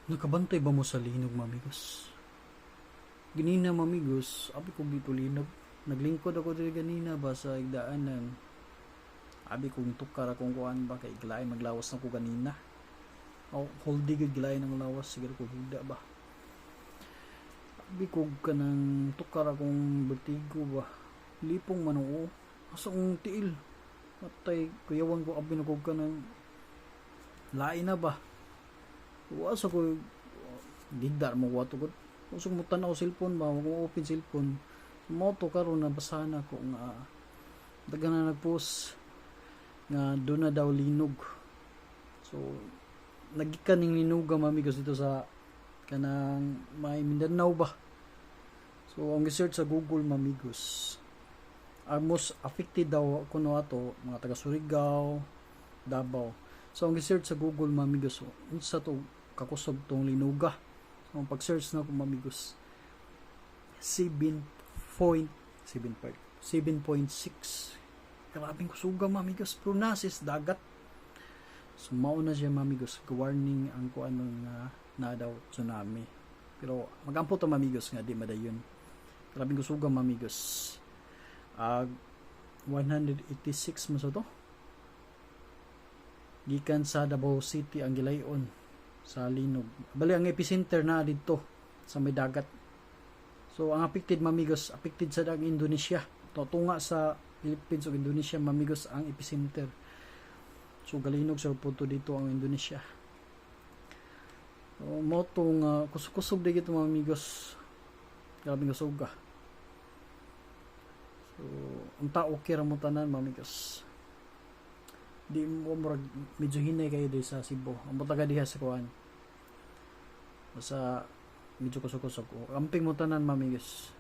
Nakabantay ba mo sa linog, mamigos? Ganina, mamigos, abi ko dito linog. Naglingkod ako diri ganina ba sa igdaanan. Abi kong tukar akong kuan ba kay gilain maglawas na ko ganina. O holdi gud gilain ang lawas, siguro ko huda ba. Abi ko kanang tukar akong vertigo ba. Lipong man oo. Asa akong tiil. Matay kuyawan ko, abi na ko kanang lain na ba. Wa sa ko gigdar mo wato ko. Usog mo tanaw cellphone ba, mo open cellphone. Mo to karon nabasahan ako nga daghan na nagpost nga doon na daw linog. So nagikan ning linuga, mamigos, dito sa kanang may Mindanao ba. So ang search sa Google, mamigos, ang most affected daw kuno ato mga taga Surigao, Davao. So ang search sa Google, mamigos, unsa to kakusog tong linuga. So ang pag-search na ko, mamigos, 7.7 7.6. Grabing kusuga, mamigos, pero nasis dagat. So mao na siya, mamigos, warning ang kuan nga na daw tsunami. Pero magampo to, mamigos, nga di madayon. Grabing kusuga, mamigos. 186 mo sa to. Gikan sa Davao City ang gilayon sa linog. Bali ang epicenter na didto sa may dagat. So ang affected, mamigos, affected sa ang Indonesia. Tunga sa Philippines ug Indonesia, mamigos, ang epicenter. So galinog sa punto dito ang Indonesia. So, mo to nga kusog-kusog di gito, mamigos. Grabe nga suga. So unta okay ra mo tanan, mamigos. Di mo murag medyo hinay kayo di sa Cebu. Ang taga diha sa kuan. Basta medyo kusog-kusog. Amping mo tanan, mamigos.